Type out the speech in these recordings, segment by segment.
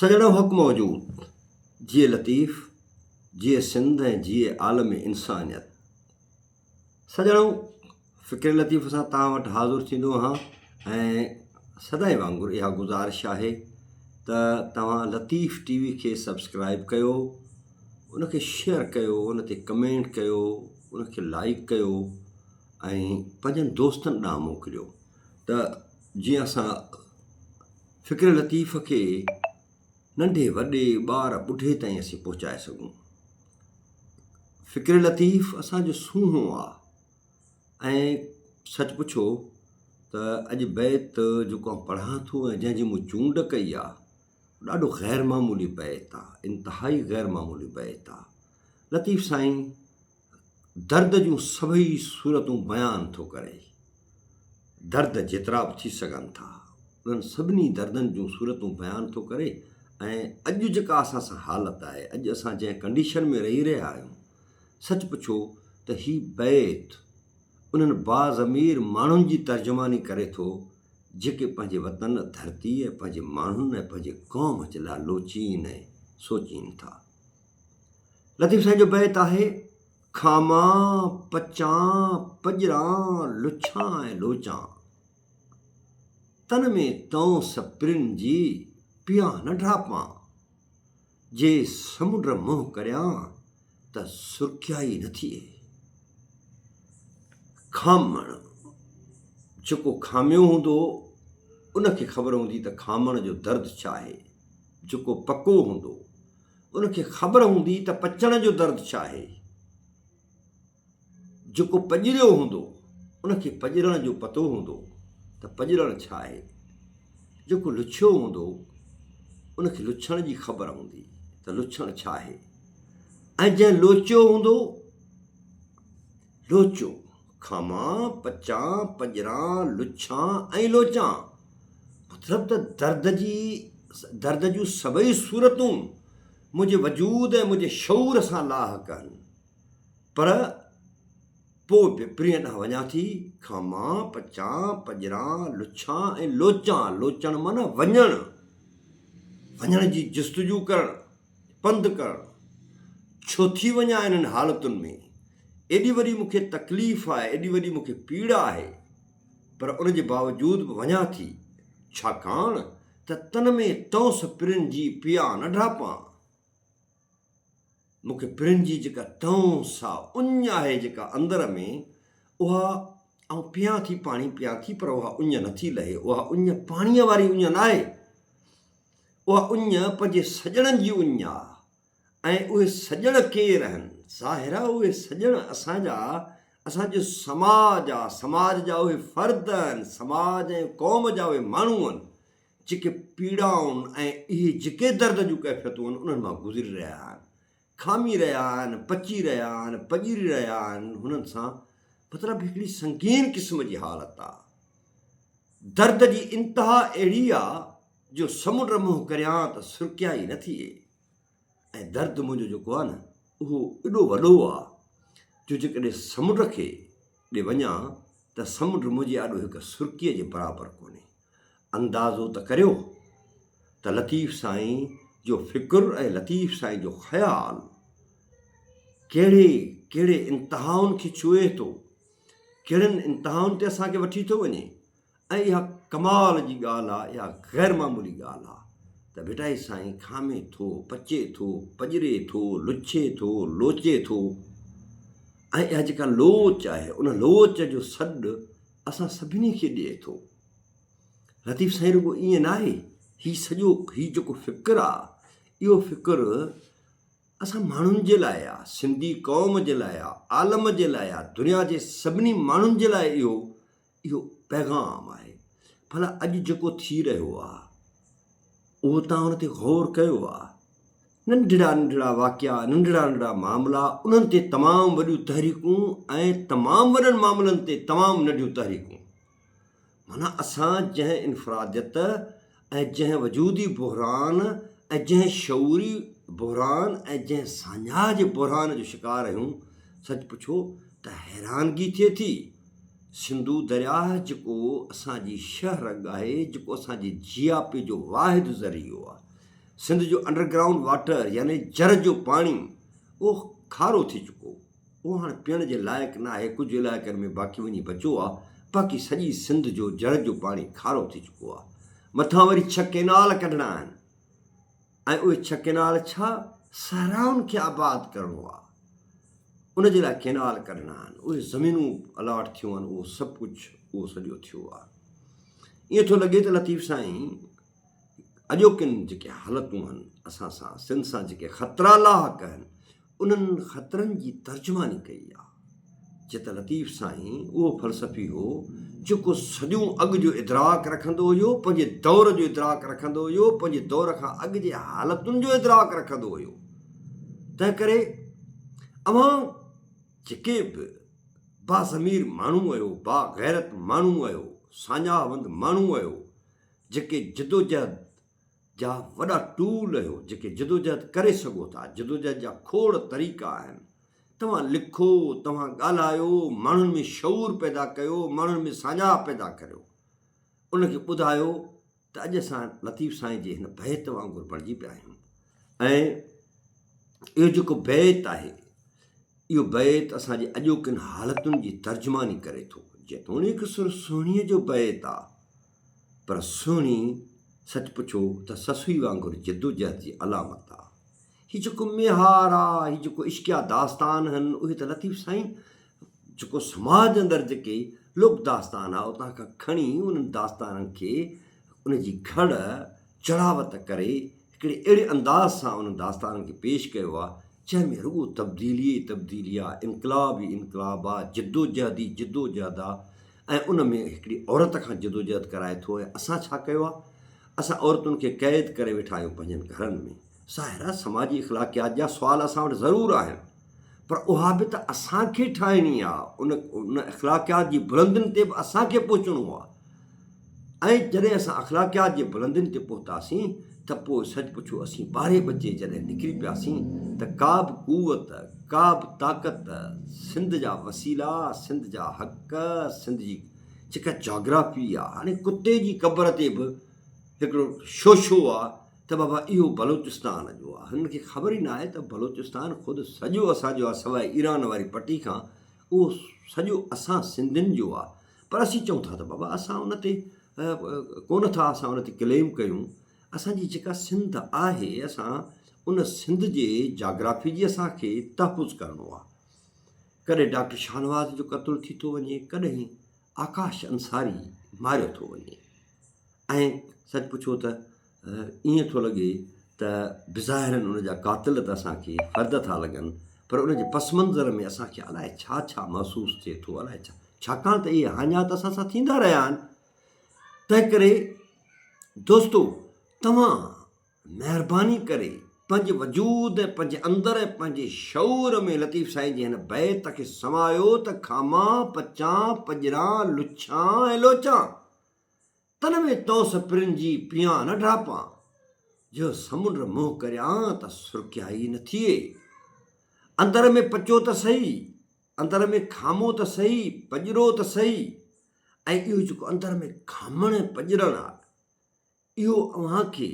سڄڻو حق موجود، جيئي لطيف، جيئي سنڌ ۽ جيئي عالم انسانيت. سڄڻو فڪر لطيف سان توهان وٽ حاضر ٿيندو آهيان ۽ سدائين وانگر اها گذارش آهي ته توهان لطيف ٽي وي کي سبسڪرائب ڪيو، ان کي شيئر ڪيو، ان تي ڪمينٽ ڪيو، ان کي لائيڪ ڪيو ۽ پنهنجن دوستن ڏانهن موڪليو ته جيئن اسان فڪر لطيف کي ننڍي وڏي ٻار ٻڍي تائين اسين پهچائي سگهون. فڪر لطيف اسان جو سونهون آ ۽ سچ پڇو ته اڄ بيت جيڪو آئون پڙهان ٿو ۽ جنهن جي مون چونڊ ڪئي آ ڏاڍو غير معمولي بيت آ، انتهائي غير معمولي بيت آ. لطيف سائين درد جون سڀئي صورتون بيان ٿو ڪري. درد جيترا به ٿي سگهن ٿا، انهن سڀني دردن جون صورتون بيان ٿو ڪري ۽ اڄ جيڪا اسان سان حالت آهي، اڄ اسان جنهن ڪنڊيشن ۾ رهي رهيا آهيون، سچ پڇو ته هي بيت انهن باضمير ماڻهن جي ترجماني ڪري ٿو، جيڪي پنهنجي وطن، ڌرتي ۽ پنهنجي ماڻهن ۽ پنهنجي قوم جي لاء لوچين ۽ سوچين ٿا. لطيف سائين جو بيت آهي، کامان، پچان، پڄران، لڇان ۽ لوچان، تن ۾ تئونس پرين جي، پيان نه ڍاپان، جي سمنڊ منهن ڪريان ته سرڪيائي نه ٿئي. کامڻ، جيڪو کاميو هوندو، ان کي خبر هوندي ته کامڻ جو درد ڇا آهي، جيڪو پڪو هوندو، ان کي خبر هوندي ته پچڻ جو درد ڇا آهي. جيڪو پڄريو هوندو، ان کي پڄرڻ جو پتو هوندو ته پڄرڻ ڇا آهي. جيڪو لڇيو هوندو، ان کي لڇڻ جي خبر هوندي ته لڇڻ ڇا آهي. ۽ جنهن لوچيو هوندو، لوچيو، کامان، پچان، پڄران، لڇان ۽ لوچان. مطلب ته درد جي درد جون سڀئي صورتون منهنجي وجود ۽ منهنجي شعور سان لاحق آهن. پر پوء به پرينء ڏانهن وڃان ٿي، کامان، پچان، پڄران، لڇان ۽ لوچان، لوچڻ معنيٰ وڃڻ، وڃڻ جي جستجو ڪرڻ، پنڌ ڪرڻ. ڇو ٿي وڃان انهن حالتن ۾؟ ايڏي وڏي مون کي تڪليف آهي، ايڏي وڏي مون کي پيڙا آهي. پر ان جي باوجود به وڃان ٿي، ڇاڪاڻ ته تن ۾ تئونس پرين جي پيا نه ڍاپان. مون کي پرين جي جيڪا تئونس آ، اڃ آهي جيڪا اندر ۾، اها آئون پيان ٿي، پاڻي پيان ٿي، پر اها اڃ نٿي لهي. اها اڃ پاڻيء واري اڃ ناهي. اها اڃ پنهنجي سڄڻن جي اڃ آ. ۽ اهي سڄڻ ڪير آهن؟ ظاهر آهي اهي سڄڻ اسان جا اسان جو سماج آ، سماج جا اهي فرد آهن، سماج ۽ قوم جا اهي ماڻهو آهن، جيڪي پيڙائن ۽ اهي جيڪي درد جون ڪيفيتون آهن، انهن مان گذري رهيا آهن، کامي رهيا آهن، پچي رهيا آهن، پڄري رهيا آهن، هنن سان مطلب هڪڙي سنگين قسم جي حالت آ. درد جي انتها اهڙي آ جو سمنڊ منهن ڪريان ته سرڪيائي نه ٿئي. ۽ درد منهنجو جيڪو آهي نه اهو ايڏو وڏو آ جو جيڪڏهن سمنڊ کي ڏي وڃان ته سمنڊ منهنجي آڏو هڪ سرڪيء جي برابر ڪونهي. اندازو ته ڪريو ته لطيف سائين جو فڪر ۽ لطيف سائين جو خيال ڪهڙي ڪهڙي انتهائن کي ڇهي ٿو، ڪهڙن انتهائن تي اسان کي وٺي ٿو وڃي. ۽ اها ڪمال جي ڳالهه آ، اها غير معمولي ڳالهه آ ته ڀٽائي سائين کامي ٿو، پچي ٿو، پڄري ٿو، لڇي ٿو، لوچي ٿو ۽ اها جيڪا لوچ آهي، ان لوچ جو سڏ اسان سڀني کي ڏئي ٿو. لطيف سائين رڳو ائين ناهي، هي سڄو هي جيڪو فڪر آ، اهو فڪر اسان ماڻهن جي لاء آ، سنڌي قوم جي لاء آ، عالم جي لاء آ، دنيا جي سڀني ماڻهن جي لاء اهو اهو پيغام آهي. ڀلا اڄ جيڪو ٿي رهيو آ، اهو توهان ان تي غور ڪيو آ؟ ننڍڙا ننڍڙا واقعا، ننڍڙا ننڍڙا معاملا، انهن تي تمام وڏيون تحريڪون ۽ تمام وڏن معاملن تي تمام ننڍيون تحريڪون. معنيٰ اسان جنهن انفراديت ۽ جنهن وجودي بحران ۽ جنهن شعوري بحران ۽ جنهن ساڃاهه جي بحران جو شڪار آهيون، سچ پڇو ته حيرانگي ٿئي ٿي. سنڌو درياهه جيڪو اسان جي شهه رڳ آهي، جيڪو اسان جي جياپي جو واحد ذريعو آهي. سنڌ جو انڊر گرائونڊ واٽر يعني جر جو پاڻي اهو کارو ٿي چڪو، اهو هاڻ پيئڻ جي لائق نه آهي، ڪجهه علائقن ۾ باقي وڃي بچو آ، باقي سڄي سنڌ جو جر جو پاڻي کارو ٿي چڪو آ. مٿان وري ڇهه ڪينال ڪڍڻا آهن ۽ اهي ڇهه ڪينال ڇا صحرائن کي آباد ڪرڻو آ، ان جي لاء ڪينال ڪڍڻا آهن، اهي زمينون الاٽ ٿيون آهن، اهو سڀ ڪجهه اهو سڄو ٿيو آ. ائين ٿو لڳي ته لطيف سائين اڄوڪين جيڪي حالتون آهن اسان سان سنڌ سان جيڪي خطرا لاحق آهن انهن خطرن جي ترجماني ڪئي آهي. جي ته لطيف سائين اهو فلسفي هو جيڪو صديون اڳ جو ادراڪ رکندو هيو، پنهنجي دور جو ادراڪ رکندو هيو، پنهنجي دور کان اڳ جي حالتن جو ادراڪ رکندو هيو. تنهن ڪري اوهان جيڪي به باضمير ماڻهو آهيو، باغيرت ماڻهو آهيو، ساڃاهه وند ماڻهو آهيو، جيڪي جدوجهد جا وڏا ٽول آهيو، جيڪي جدوجهد ڪري سگهو ٿا، جدوجهد جا کوڙ طريقا آهن، توهان لکو، توهان ڳالهايو، ماڻهن ۾ شعور پيدا ڪيو، ماڻهن ۾ ساڃاهه پيدا ڪريو، ان کي ٻڌايو ته اڄ اسان لطيف سائين جي هن بيت وانگر بڻجي پيا آهيون ۽ اهو جيڪو بيت آهي، اهو بيت اسان جي اڄوڪين حالتن جي ترجماني ڪري ٿو. جيتوڻيڪ سر سهڻيء جو بيت آ، پر سهڻي سچ پڇو ته سسئي وانگر جدوجهد جي علامت آ. هي جيڪو ميهار آ، هي جيڪو عشقيه داستان هن، اهي ته لطيف سائين جيڪو سماج اندر جيڪي لوڪ داستان آ، اتان کان کڻي انهن داستانن کي ان جي گهڙ چڙهاوت ڪري هڪڙي اهڙي انداز سان انهن داستانن کي پيش ڪيو آ، جنهن ۾ رڳو تبديلي ئي تبديلي آ، انقلاب ئي انقلاب آ، جدوجهد ئي جدوجهد آ ۽ ان ۾ هڪڙي عورت کان جدوجهد ڪرائي ٿو ۽ اسان ڇا ڪيو آ؟ اسان عورتن کي قيد ڪري ويٺا آهيون پنهنجن گهرن ۾. ظاهر آ سماجي اخلاقيات جا سوال اسان وٽ ضرور آهن پر اها به ته اسان کي ٺاهڻي آ، ان ان اخلاقيات جي بلندين تي به اسان کي پهچڻو آ. ۽ جڏهن اسان اخلاقيات جي بلندين تي پهتاسين ته پوء سچ پڇو اسين ٻارهين بجي جڏهن نڪري پياسين ته ڪا به قوت، ڪا به طاقت سنڌ جا وسيلا، سنڌ جا حق، سنڌ جي جيڪا جاگرافي آ، هاڻي ڪتي جي قبر تي به هڪڙو شوشو آ ته بابا اهو بلوچستان جو آ، هنن کي خبر ئي ناهي ته بلوچستان خود سڄو اسان جو آ سواء ايران واري پٽي کان اهو سڄو اسان سنڌين جو آ. پر اسين چئون ٿا ته بابا اسان ان تي ڪونه ٿا اسان ان تي ڪليم ڪيون اسان جي جيڪا سنڌ آهي اسان ان سنڌ جي جاگرافي جي اسان کي تحفظ ڪرڻو آهي ڪڏهن ڊاڪٽر شاهنواز جو قتل ٿي ٿو وڃي ڪڏهن آڪاش انصاري ماريو ٿو وڃي ۽ سچ پڇو ته ائين ٿو لڳي ته بظاهراً ان جا قاتل ته اسان کي فرد ٿا لڳن پر ان جي پس منظر ۾ اسان کي الائي ڇا ڇا محسوس ٿئي ٿو الائي ڇا ڇاڪاڻ ته اهي هاڃا ته اسان سان ٿيندا رهيا آهن تنهن ڪري دوستو توهان مهرباني ڪري پنهنجي وجود ۽ پنهنجي اندر ۽ پنهنجي شعور ۾ لطيف سائين جي هن بيت کي سمايو ته کامان، پچان، پڄران، لڇان ۽ لوچان. تن ۾ تونس پرين جي پيان نه ڍاپان، جو سمنڊ منهن ڪريان ته سرڪيائي نه ٿئي. اندر ۾ پچو ته سهي، اندر ۾ کامو ته سهي، پڄرو ته سهي ۽ اهو جيڪو اندر ۾ کامڻ ۽ پڄرڻ آهي، اهو اوهان کي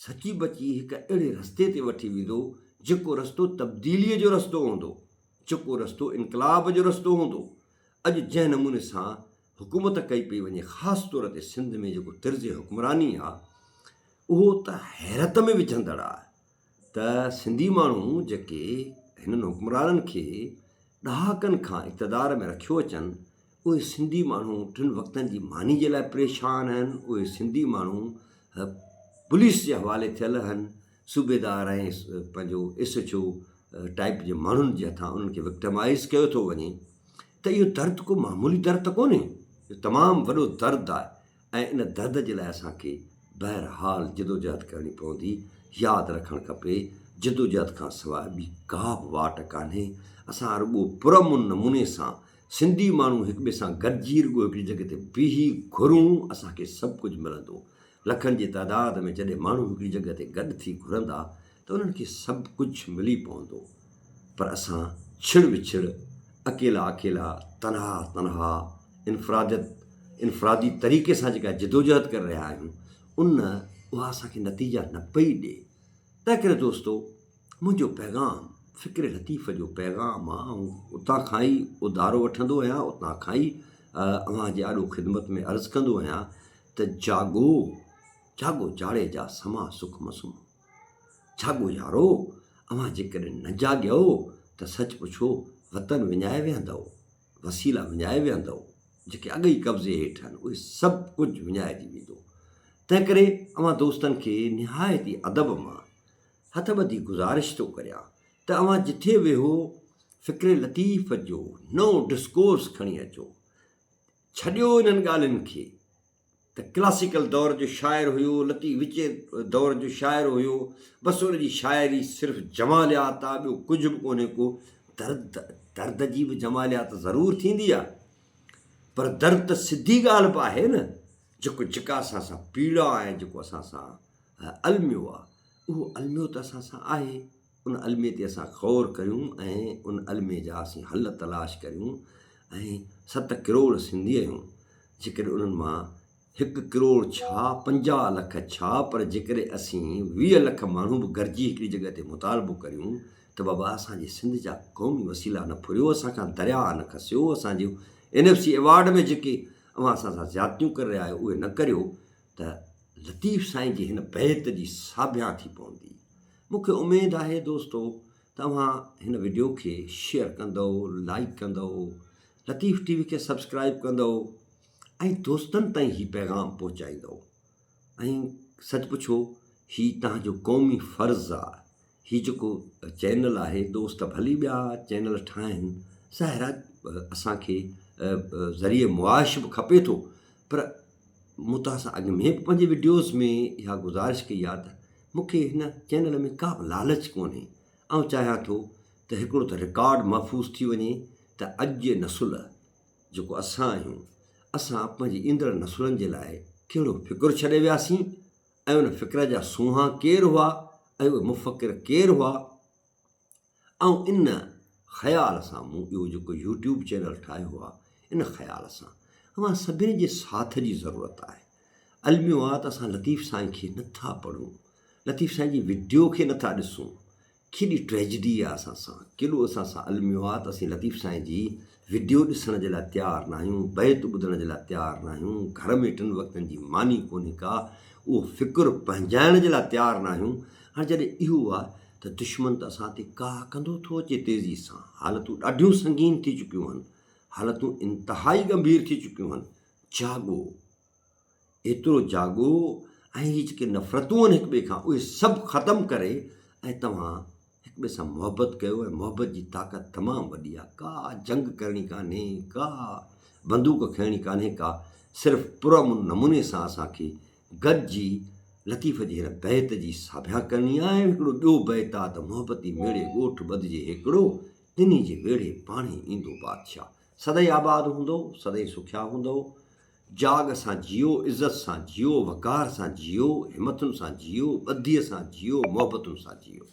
سچي بچي هڪ اهڙي رستي تي وٺي ويندو، جيڪو رستو تبديليء جو رستو هوندو، جيڪو رستو انقلاب جو رستو هوندو. اڄ جنهن نموني سان حڪومت ڪئي پئي وڃي، خاص طور تي سنڌ ۾ جيڪو طرز حڪمراني آ، اهو ته حيرت ۾ وجهندڙ آ ته سنڌي ماڻهو جيڪي هنن حڪمرانن کي ڏهاڪن کان اقتدار ۾ رکيو اچن، اهي سنڌي ماڻهو ٽن وقتن جي ماني جي لاء پريشان آهن، اهي سنڌي ماڻهو پوليس جي حوالي ٿيل آهن، صوبيدار ۽ پنهنجو ايس ايڇ او ٽائيپ جي ماڻهن جي هٿان انهن کي وڪٽمائيز ڪيو ٿو وڃي ته اهو درد ڪو معمولي درد ته ڪونهي، اهو تمام وڏو درد آهي ۽ ان درد جي لاء اسان کي بهرحال جدوجهد ڪرڻي پوندي. ياد رکڻ کپي جدوجهد کان سواء ٻي ڪا به واٽ ڪانهي. اسان رڳو پرامن نموني سان سنڌي ماڻهو هڪ ٻئي سان گڏجي رڳو هڪڙي جڳهه تي بيهي گهرون اسان کي سڀ ڪجهه ملندو. لکن جي تعداد ۾ جڏهن ماڻهو هڪڙي جڳهه تي گڏ ٿي گهرندا ته انهن کي سڀ ڪجهه ملي پوندو. پر اسان ڇڙ وڇڙ، اڪيلا اڪيلا، تنها تنها، انفراديت انفرادي طريقي سان جيڪا جدوجهد ڪري رهيا آهيون ان اها اسان کي نتيجا نه پئي ڏي. تنهنڪري دوستو منهنجو پيغام فڪر لطيف جو پيغام آ، آئون اتان کان ئي اڌارو وٺندو آهيان، اتان کان ئي اوهان جي آڏو خدمت ۾ عرض ڪندو آهيان ته جاڳو، جاڳو جاڙيجا سما سک م سمهو. جاڳو يارو، اوهان جيڪڏهن نه جاڳيو ته سچ پڇو وطن وڃائي ويهندؤ، وسيلا وڃائي ويهندؤ، جيڪي اڳ ئي قبضي هيٺ آهن، اهي سڀ ڪجهه وڃائجي ويندو. تنهنڪري اوهان دوستن کي نهايت ئي ادب مان هٿ ٻڌي گذارش ٿو ڪريان ته اوهان جٿي ويهو فڪر لطيف جو نئون ڊسڪورس کڻي اچو. ڇڏيو انهن ڳالهين کي ته ڪلاسيڪل دور جو شاعر هيو، لطيف وچين دور جو شاعر هيو، بس ان جي شاعري صرف جماليات آ ٻيو ڪجهه به ڪونهي ڪو درد درد جي به جماليات ضرور ٿيندي آ پر درد ته سڌي ڳالهه به آهي نه جيڪو جيڪا اسان سان پيڙا ۽ جيڪو اسان سان الميو آ اهو الميو ته اسان سان آهي ان الميي تي اسان غور ڪريون ۽ ان الميي جا اسين حل تلاش ڪريون ۽ ست ڪروڙ سنڌي آهيون جيڪڏهن انهن مان هڪ ڪروڙ ڇا 50 لک ڇا پر جيڪڏهن اسين 20 لک ماڻهو به گڏجي هڪڙي جڳهه تي مطالبو ڪريون ته بابا اسان جي سنڌ جا قومي وسيلا نه ڦريو اسان کان درياء نه کسيو اسان جو اين ايف سي ايوارڊ ۾ جيڪي اوهان اسان سان زيادتيون ڪري رهيا آهيو اهي نه ڪريو ته لطيف سائين جي هن بيت جي ساڀيان ٿي پوندي. مون کي اميد آهي دوستو ته اوهان هن وڊيو کي شيئر ڪندؤ، لائيڪ ڪندؤ، لطيف ٽي وي کي سبسڪرائيب ڪندؤ ۽ دوستن تائين هي پيغام پهچائيندؤ ۽ سچ پڇو هي توهان جو قومي فرض آ. هي جيڪو چينل آهي دوست ڀلي ٻيا چينل ٺاهن ظاهر آ اسان کي ذريعي معاش به کپي ٿو پر مون توهان سان اڳ ۾ به پنهنجي وڊيوز ۾ اها گذارش ڪئي آهي ته مون کي هن چينل ۾ ڪا به لالچ ڪونهي. آئون چاهيان ٿو ته هڪڙو ته رڪارڊ محفوظ ٿي وڃي ته اڄ جي نسل جيڪو اسان آهيون اسان پنهنجي ايندڙ نسلن جي لاء ڪهڙو فڪر ڇڏي وياسين ۽ ان فڪر جا سونهان ڪير هئا ۽ اهي مفڪر ڪير هئا. آئون ان خيال سان مون اهو جيڪو يوٽيوب چينل ٺاهيو آهي ان خيال سان اوهان سڀني جي ساٿ جي ضرورت آهي. الميو آ ته اسان لطيف سائين کي نه ٿا پڙهون، لطيف سائين جي وڊيو کي نه ٿا ڏسون، ڪيڏي ٽريجڊي آ اسان سان، ڪيڏو اسان سان الميو آ ته اسين لطيف سائين جي وڊيو ڏسڻ جي لاء تيار ناهيون، بيت ٻڌڻ جي لاء تيار ناهيون، گهر ۾ ٽن وقتن جي ماني ڪونهي ڪا، اهو فڪر پنهنجائڻ جي لاء تيار ناهيون. هاڻ جڏهن اهو آ ته دشمن ته اسان تي ڪاهه ڪندو ٿو اچي تيزي سان، حالتون ڏاڍيون سنگين ٿي چڪيون هن، حالتون انتهائي ڳنڀير ٿي چڪيون هن، جاڳو، ايترو جاڳو ۽ هي جيڪي نفرتون آهن هڪ ٻئي کان اهي سڀ ختم ڪري ۽ توهان هڪ ٻئي سان محبت ڪيو ۽ محبت جي طاقت تمام وڏي آهي، ڪا جنگ ڪرڻي ڪانهي، ڪا بندوق کڻڻي ڪانهي ڪا، صرف پرامن نموني سان اسان کي گڏجي لطيف جي هن بيت جي ساڀيان ڪرڻي آهي ۽ هڪڙو ٻيو بيت آ ته محبتي ميڙي ڳوٺ ٻڌجي هيڪڙو، تنهي جي ويڙهي پاڻهي ايندو بادشاهه. سدائين آباد هوندؤ، سدائين سکيا هوندؤ. جاڳ سان جيئو، عزت سان جيئو، وقار سان جيئو، همٿن سان جيئو، ٻڌيء سان جيئو، محبتن سان جيئو.